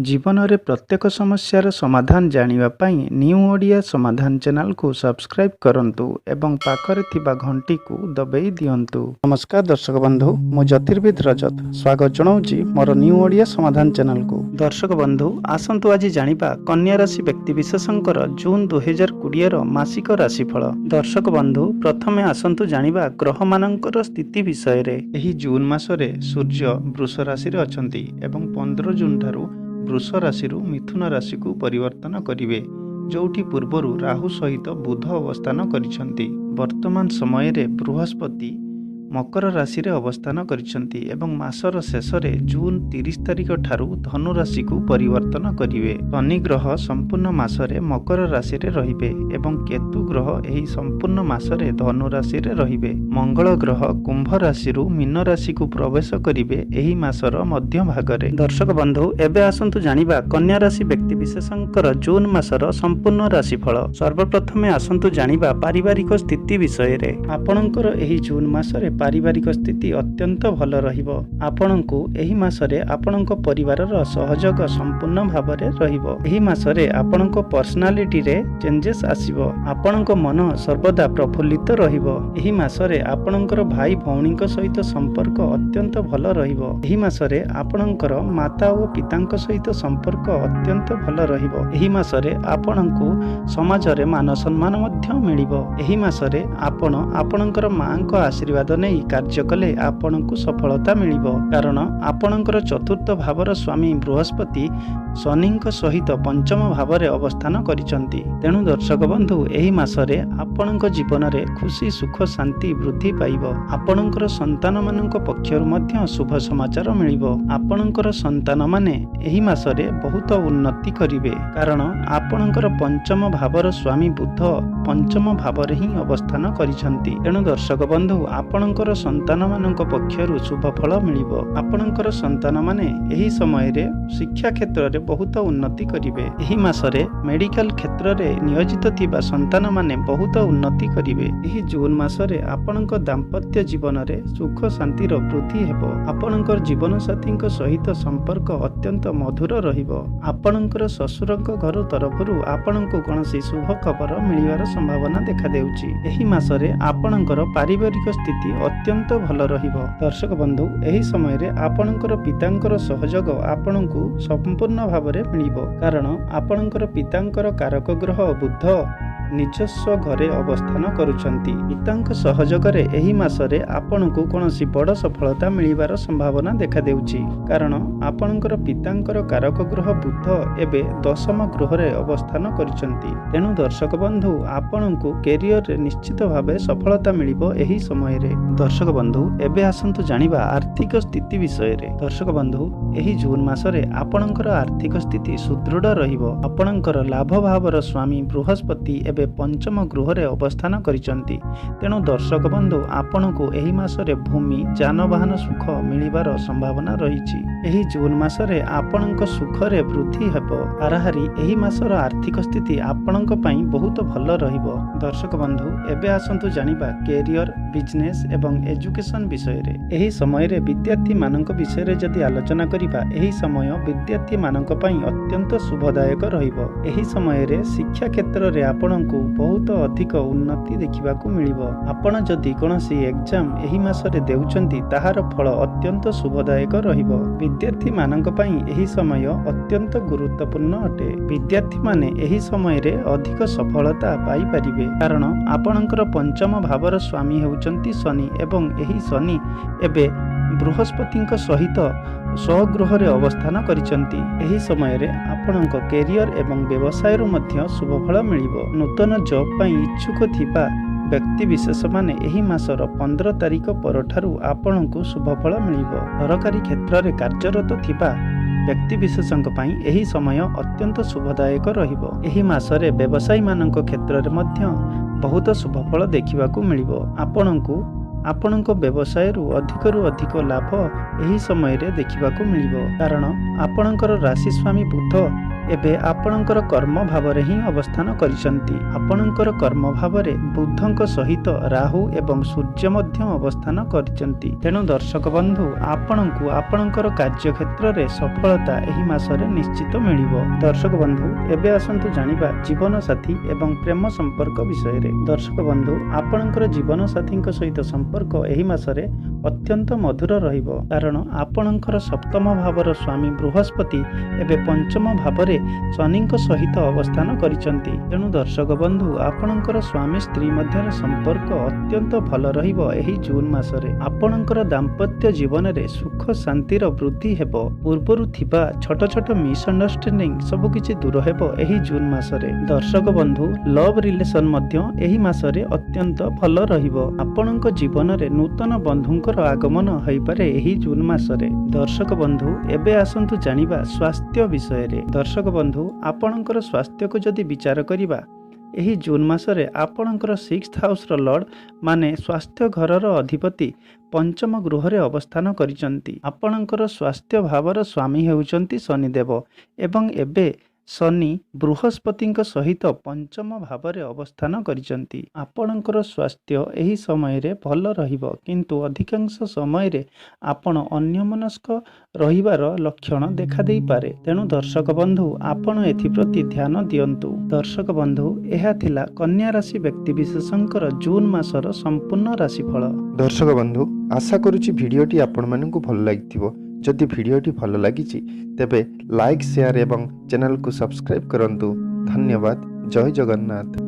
ଜୀବନରେ ପ୍ରତ୍ୟେକ ସମସ୍ୟାର ସମାଧାନ ଜାଣିବା ପାଇଁ ନ୍ୟୁ ଓଡ଼ିଆ ସମାଧାନ ଚ୍ୟାନେଲକୁ ସବସ୍କ୍ରାଇବ୍ କରନ୍ତୁ ଏବଂ ପାଖରେ ଥିବା ଘଣ୍ଟିକୁ ଦବେଇ ଦିଅନ୍ତୁ। ନମସ୍କାର ଦର୍ଶକ ବନ୍ଧୁ, ମୁଁ ଜ୍ୟୋତିର୍ବିଦ ରଜତ ସ୍ୱାଗତ ଜଣାଉଛି ମୋର ନ୍ୟୁ ଓଡ଼ିଆ ସମାଧାନ ଚ୍ୟାନେଲକୁ। ଦର୍ଶକ ବନ୍ଧୁ, ଆସନ୍ତୁ ଆଜି ଜାଣିବା କନ୍ୟା ରାଶି ବ୍ୟକ୍ତିବିଶେଷଙ୍କର ଜୁନ୍ 2020ର ମାସିକ ରାଶିଫଳ। ଦର୍ଶକ ବନ୍ଧୁ, ପ୍ରଥମେ ଆସନ୍ତୁ ଜାଣିବା ଗ୍ରହମାନଙ୍କର ସ୍ଥିତି ବିଷୟରେ। ଏହି ଜୁନ୍ ମାସରେ ସୂର୍ଯ୍ୟ ବୃଷ ରାଶିରେ ଅଛନ୍ତି ଏବଂ 15 ଜୁନ୍ ଠାରୁ ବୃଷ ରାଶିରୁ ମିଥୁନ ରାଶିକୁ ପରିବର୍ତ୍ତନ କରିବେ, ଯେଉଁଠି ପୂର୍ବରୁ ରାହୁ ସହିତ ବୁଧ ଅବସ୍ଥାନ କରିଛନ୍ତି। ବର୍ତ୍ତମାନ ସମୟରେ ବୃହସ୍ପତି ମକର ରାଶିରେ ଅବସ୍ଥାନ କରିଛନ୍ତି ଏବଂ ମାସର ଶେଷରେ ଜୁନ୍ 30 ତାରିଖ ଠାରୁ ଧନୁ ରାଶିକୁ ପରିବର୍ତ୍ତନ କରିବେ। ଶନି ଗ୍ରହ ସମ୍ପୂର୍ଣ୍ଣ ମାସରେ ମକର ରାଶିରେ ରହିବେ ଏବଂ କେତୁ ଗ୍ରହ ଏହି ସମ୍ପୂର୍ଣ୍ଣ ମାସରେ ଧନୁ ରାଶିରେ ରହିବେ। ମଙ୍ଗଳ ଗ୍ରହ କୁମ୍ଭ ରାଶିରୁ ମୀନ ରାଶିକୁ ପ୍ରବେଶ କରିବେ ଏହି ମାସର ମଧ୍ୟ ଭାଗରେ। ଦର୍ଶକ ବନ୍ଧୁ, ଏବେ ଆସନ୍ତୁ ଜାଣିବା କନ୍ୟା ରାଶି ବ୍ୟକ୍ତିବିଶେଷଙ୍କର ଜୁନ୍ ମାସର ସମ୍ପୂର୍ଣ୍ଣ ରାଶିଫଳ। ସର୍ବପ୍ରଥମେ ଆସନ୍ତୁ ଜାଣିବା ପାରିବାରିକ ସ୍ଥିତି ବିଷୟରେ। ଆପଣଙ୍କର ଏହି ଜୁନ୍ ମାସରେ ପାରିବାରିକ ସ୍ଥିତି ଅତ୍ୟନ୍ତ ଭଲ ରହିବ। ଆପଣଙ୍କୁ ଏହି ମାସରେ ଆପଣଙ୍କ ପରିବାରର ସହଯୋଗ ସମ୍ପୂର୍ଣ୍ଣ ଭାବରେ ରହିବ। ଏହି ମାସରେ ଆପଣଙ୍କ ପର୍ସନାଲିଟିରେ ଚେଞ୍ଜେସ୍ ଆସିବ। ଆପଣଙ୍କ ମନ ସର୍ବଦା ପ୍ରଫୁଲ୍ଲିତ ରହିବ। ଏହି ମାସରେ ଆପଣଙ୍କର ଭାଇ ଭଉଣୀଙ୍କ ସହିତ ସମ୍ପର୍କ ଅତ୍ୟନ୍ତ ଭଲ ରହିବ। ଏହି ମାସରେ ଆପଣଙ୍କର ମାତା ଓ ପିତାଙ୍କ ସହିତ ସମ୍ପର୍କ ଅତ୍ୟନ୍ତ ଭଲ ରହିବ। ଏହି ମାସରେ ଆପଣଙ୍କୁ ସମାଜରେ ମାନ ସମ୍ମାନ ମଧ୍ୟ ମିଳିବ। ଏହି ମାସରେ ଆପଣ ଆପଣଙ୍କର ମାଙ୍କ ଆଶୀର୍ବାଦ ନେଇ କାର୍ଯ୍ୟ କଲେ ଆପଣଙ୍କୁ ସଫଳତା ମିଳିବ, କାରଣ ଆପଣଙ୍କର ଚତୁର୍ଥ ଭାବର ସ୍ୱାମୀ ବୃହସ୍ପତି ଶନିଙ୍କ ସହିତ ପଞ୍ଚମ ଭାବରେ ଅବସ୍ଥାନ କରିଛନ୍ତି। ତେଣୁ ଦର୍ଶକ ବନ୍ଧୁ, ଏହି ମାସରେ ଆପଣଙ୍କ ଜୀବନରେ ଖୁସି, ସୁଖ, ଶାନ୍ତି ବୃଦ୍ଧି ପାଇବ। ଆପଣଙ୍କର ସନ୍ତାନମାନଙ୍କ ପକ୍ଷରୁ ମଧ୍ୟ ଶୁଭ ସମାଚାର ମିଳିବ। ଆପଣଙ୍କର ସନ୍ତାନମାନେ ଏହି ମାସରେ ବହୁତ ଉନ୍ନତି କରିବେ, କାରଣ ଆପଣଙ୍କର ପଞ୍ଚମ ଭାବର ସ୍ୱାମୀ ବୁଧ ପଞ୍ଚମ ଭାବରେ ହିଁ ଅବସ୍ଥାନ କରିଛନ୍ତି। ତେଣୁ ଦର୍ଶକ ବନ୍ଧୁ, ଆପଣଙ୍କର ସନ୍ତାନମାନଙ୍କ ପକ୍ଷରୁ ଶୁଭ ଫଳ ମିଳିବ। ଆପଣଙ୍କର ସନ୍ତାନମାନେ ଏହି ସମୟରେ ଶିକ୍ଷା କ୍ଷେତ୍ରରେ ବହୁତ ଉନ୍ନତି କରିବେ। ଏହି ମାସରେ ମେଡିକାଲ କ୍ଷେତ୍ରରେ ନିୟୋଜିତ ଥିବା ସନ୍ତାନମାନେ ବହୁତ ଉନ୍ନତି କରିବେ। ଏହି ଜୁନ୍ ମାସରେ ଆପଣଙ୍କ ଦାମ୍ପତ୍ୟ ଜୀବନରେ ସୁଖ ଶାନ୍ତିର ବୃଦ୍ଧି ହେବ। ଆପଣଙ୍କର ଜୀବନସାଥୀଙ୍କ ସହିତ ସମ୍ପର୍କ ଅତ୍ୟନ୍ତ ମଧୁର ରହିବ। ଆପଣଙ୍କର ଶ୍ୱଶୁରଙ୍କ ଘର ତରଫରୁ ଆପଣଙ୍କୁ କୌଣସି ଶୁଭ ଖବର ମିଳିବାର ସମ୍ଭାବନା ଦେଖାଦେଉଛି। ଏହି ମାସରେ ଆପଣଙ୍କର ପାରିବାରିକ ସ୍ଥିତି ଅତ୍ୟନ୍ତ ଭଲ ରହିବ। ଦର୍ଶକ ବନ୍ଧୁ, ଏହି ସମୟରେ ଆପଣଙ୍କର ପିତାଙ୍କର ସହଯୋଗ ଆପଣଙ୍କୁ ସମ୍ପୂର୍ଣ୍ଣ ଭାବରେ ମିଳିବ, କାରଣ ଆପଣଙ୍କର ପିତାଙ୍କର କାରକ ଗ୍ରହ ବୁଧ ନିଜସ୍ୱ ଘରେ ଅବସ୍ଥାନ କରୁଛନ୍ତି। ପିତାଙ୍କ ସହଯୋଗରେ ଏହି ମାସରେ ଆପଣଙ୍କୁ କୌଣସି ବଡ଼ ସଫଳତା ମିଳିବାର ସମ୍ଭାବନା ଦେଖାଦେଉଛି, କାରଣ ଆପଣଙ୍କର ପିତାଙ୍କର କାରକ ଗ୍ରହ ବୁଧ ଏବେ ଦଶମ ଗୃହରେ ଅବସ୍ଥାନ କରିଛନ୍ତି। ତେଣୁ ଦର୍ଶକ ବନ୍ଧୁ, ଆପଣଙ୍କୁ କ୍ୟାରିୟରରେ ନିଶ୍ଚିତ ଭାବେ ସଫଳତା ମିଳିବ ଏହି ସମୟରେ। ଦର୍ଶକ ବନ୍ଧୁ, ଏବେ ଆସନ୍ତୁ ଜାଣିବା ଆର୍ଥିକ ସ୍ଥିତି ବିଷୟରେ। ଦର୍ଶକ ବନ୍ଧୁ, ଏହି ଜୁନ୍ ମାସରେ ଆପଣଙ୍କର ଆର୍ଥିକ ସ୍ଥିତି ସୁଦୃଢ଼ ରହିବ। ଆପଣଙ୍କର ଲାଭ ଭାବର ସ୍ୱାମୀ ବୃହସ୍ପତି ଏବେ ପଞ୍ଚମ ଗୃହରେ ଅବସ୍ଥାନ କରିଛନ୍ତି। ତେଣୁ ଦର୍ଶକ ବନ୍ଧୁ, ଆପଣଙ୍କୁ ଏହି ମାସରେ ଭୂମି, ଯାନବାହନ ସୁଖ ମିଳିବାର ସମ୍ଭାବନା ରହିଛି। ଏହି ଜୁନ୍ ମାସରେ ଆପଣଙ୍କ ସୁଖରେ ବୃଦ୍ଧି ହେବ। ହାରାହାରି ଏହି ମାସର ଆର୍ଥିକ ସ୍ଥିତି ଆପଣଙ୍କ ପାଇଁ ବହୁତ ଭଲ ରହିବ। ଦର୍ଶକ ବନ୍ଧୁ, ଏବେ ଆସନ୍ତୁ ଜାଣିବା କ୍ୟାରିୟର, ବିଜନେସ୍ ଏବଂ ଏଜୁକେସନ୍ ବିଷୟରେ। ଏହି ସମୟରେ ବିଦ୍ୟାର୍ଥୀମାନଙ୍କ ବିଷୟରେ ଯଦି ଆଲୋଚନା କରିବା, ଏହି ସମୟ ବିଦ୍ୟାର୍ଥୀମାନଙ୍କ ପାଇଁ ଅତ୍ୟନ୍ତ ଶୁଭଦାୟକ ରହିବ। ଏହି ସମୟରେ ଶିକ୍ଷା କ୍ଷେତ୍ରରେ ଆପଣଙ୍କୁ ବହୁତ ଅଧିକ ଉନ୍ନତି ଦେଖିବାକୁ ମିଳିବ। ଆପଣ ଯଦି କୌଣସି ଏକ୍ଜାମ ଏହି ମାସରେ ଦେଉଛନ୍ତି, ତାହାର ଫଳ ଅତ୍ୟନ୍ତ ଶୁଭଦାୟକ ରହିବ। ବିଦ୍ୟାର୍ଥୀମାନଙ୍କ ପାଇଁ ଏହି ସମୟ ଅତ୍ୟନ୍ତ ଗୁରୁତ୍ୱପୂର୍ଣ୍ଣ ଅଟେ। ବିଦ୍ୟାର୍ଥୀମାନେ ଏହି ସମୟରେ ଅଧିକ ସଫଳତା ପାଇପାରିବେ, କାରଣ ଆପଣଙ୍କର ପଞ୍ଚମ ଭାବର ସ୍ୱାମୀ ହେଉଛନ୍ତି ଶନି ଏବଂ ଏହି ଶନି ଏବେ ବୃହସ୍ପତିଙ୍କ ସହିତ ସ୍ୱଗୃହରେ ଅବସ୍ଥାନ କରିଛନ୍ତି। ଏହି ସମୟରେ ଆପଣଙ୍କ କ୍ୟାରିୟର ଏବଂ ବ୍ୟବସାୟରୁ ମଧ୍ୟ ଶୁଭଫଳ ମିଳିବ। ନୂତନ ଜବ୍ ପାଇଁ ଇଚ୍ଛୁକ ଥିବା ବ୍ୟକ୍ତିବିଶେଷମାନେ ଏହି ମାସର 15 ତାରିଖ ପରଠାରୁ ଆପଣଙ୍କୁ ଶୁଭଫଳ ମିଳିବ। ସରକାରୀ କ୍ଷେତ୍ରରେ କାର୍ଯ୍ୟରତ ଥିବା ବ୍ୟକ୍ତିବିଶେଷଙ୍କ ପାଇଁ ଏହି ସମୟ ଅତ୍ୟନ୍ତ ଶୁଭଦାୟକ ରହିବ। ଏହି ମାସରେ ବ୍ୟବସାୟୀମାନଙ୍କ କ୍ଷେତ୍ରରେ ମଧ୍ୟ ବହୁତ ଶୁଭଫଳ ଦେଖିବାକୁ ମିଳିବ। ଆପଣଙ୍କୁ ଆପଣଙ୍କ ବ୍ୟବସାୟରୁ ଅଧିକରୁ ଅଧିକ ଲାଭ ଏହି ସମୟରେ ଦେଖିବାକୁ ମିଳିବ, କାରଣ ଆପଣଙ୍କର ରାଶି ସ୍ୱାମୀ ବୁଧ ଏବେ ଆପଣଙ୍କର କର୍ମ ଭାବରେ ହିଁ ଅବସ୍ଥାନ କରିଛନ୍ତି। ଆପଣଙ୍କର କର୍ମ ଭାବରେ ବୁଧଙ୍କ ସହିତ ରାହୁ ଏବଂ ସୂର୍ଯ୍ୟ ମଧ୍ୟ ଅବସ୍ଥାନ କରିଛନ୍ତି। ତେଣୁ ଦର୍ଶକ ବନ୍ଧୁ, ଆପଣଙ୍କୁ ଆପଣଙ୍କର କାର୍ଯ୍ୟକ୍ଷେତ୍ରରେ ସଫଳତା ଏହି ମାସରେ ନିଶ୍ଚିତ ମିଳିବ। ଦର୍ଶକ ବନ୍ଧୁ, ଏବେ ଆସନ୍ତୁ ଜାଣିବା ଜୀବନ ସାଥୀ ଏବଂ ପ୍ରେମ ସମ୍ପର୍କ ବିଷୟରେ। ଦର୍ଶକ ବନ୍ଧୁ, ଆପଣଙ୍କର ଜୀବନ ସାଥୀଙ୍କ ସହିତ ସମ୍ପର୍କ ଏହି ମାସରେ ଅତ୍ୟନ୍ତ ମଧୁର ରହିବ, କାରଣ ଆପଣଙ୍କର ସପ୍ତମ ଭାବର ସ୍ୱାମୀ ବୃହସ୍ପତି ଏବେ ପଞ୍ଚମ ଭାବରେ ଶନିଙ୍କ ସହିତ ଅବସ୍ଥାନ କରିଛନ୍ତି। ତେଣୁ ଦର୍ଶକ ବନ୍ଧୁ, ଆପଣଙ୍କର ସ୍ୱାମୀ ସ୍ତ୍ରୀ ମଧ୍ୟରେ ସମ୍ପର୍କ ଅତ୍ୟନ୍ତ ଭଲ ରହିବ। ଏହି ଜୁନ୍ ମାସରେ ଆପଣଙ୍କର ଦାମ୍ପତ୍ୟ ଜୀବନରେ ସୁଖ ଶାନ୍ତିର ବୃଦ୍ଧି ହେବ। ପୂର୍ବରୁ ଥିବା ଛୋଟ ଛୋଟ ମିସ୍ଅଣ୍ଡରଷ୍ଟାଣ୍ଡିଂ ସବୁକିଛି ଦୂର ହେବ ଏହି ଜୁନ୍ ମାସରେ। ଦର୍ଶକ ବନ୍ଧୁ, ଲଭ୍ ରିଲେସନ ମଧ୍ୟ ଏହି ମାସରେ ଅତ୍ୟନ୍ତ ଭଲ ରହିବ। ଆପଣଙ୍କ ଜୀବନରେ ନୂତନ ବନ୍ଧୁଙ୍କର ଆଗମନ ହୋଇପାରେ ଏହି ଜୁନ୍ ମାସରେ। ଦର୍ଶକ ବନ୍ଧୁ, ଏବେ ଆସନ୍ତୁ ଜାଣିବା ସ୍ୱାସ୍ଥ୍ୟ ବିଷୟରେ। ଦର୍ଶକ ବନ୍ଧୁ, ଆପଣଙ୍କର ସ୍ୱାସ୍ଥ୍ୟକୁ ଯଦି ବିଚାର କରିବା, ଏହି ଜୁନ୍ ମାସରେ ଆପଣଙ୍କର ସିକ୍ସଥ ହାଉସର ଲର୍ଡ଼ ମାନେ ସ୍ୱାସ୍ଥ୍ୟ ଘରର ଅଧିପତି ପଞ୍ଚମ ଗୃହରେ ଅବସ୍ଥାନ କରିଛନ୍ତି। ଆପଣଙ୍କର ସ୍ୱାସ୍ଥ୍ୟ ଭାବର ସ୍ୱାମୀ ହେଉଛନ୍ତି ଶନିଦେବ ଏବଂ ଏବେ ଶନି ବୃହସ୍ପତିଙ୍କ ସହିତ ପଞ୍ଚମ ଭାବରେ ଅବସ୍ଥାନ କରିଛନ୍ତି। ଆପଣଙ୍କର ସ୍ୱାସ୍ଥ୍ୟ ଏହି ସମୟରେ ଭଲ ରହିବ, କିନ୍ତୁ ଅଧିକାଂଶ ସମୟରେ ଆପଣ ଅନ୍ୟମନସ୍କ ରହିବାର ଲକ୍ଷଣ ଦେଖାଦେଇପାରେ। ତେଣୁ ଦର୍ଶକ ବନ୍ଧୁ, ଆପଣ ଏଥିପ୍ରତି ଧ୍ୟାନ ଦିଅନ୍ତୁ। ଦର୍ଶକ ବନ୍ଧୁ, ଏହା ଥିଲା କନ୍ୟା ରାଶି ବ୍ୟକ୍ତିବିଶେଷଙ୍କର ଜୁନ୍ ମାସର ସମ୍ପୂର୍ଣ୍ଣ ରାଶିଫଳ। ଦର୍ଶକ ବନ୍ଧୁ, ଆଶା କରୁଛି ଭିଡ଼ିଓଟି ଆପଣମାନଙ୍କୁ ଭଲ ଲାଗିଥିବ। ଯଦି ଭିଡ଼ିଓଟି ଭଲ ଲାଗିଛି, ତେବେ ଲାଇକ୍, ସେୟାର ଏବଂ ଚ୍ୟାନେଲକୁ ସବସ୍କ୍ରାଇବ୍ କରନ୍ତୁ। ଧନ୍ୟବାଦ। ଜୟ ଜଗନ୍ନାଥ।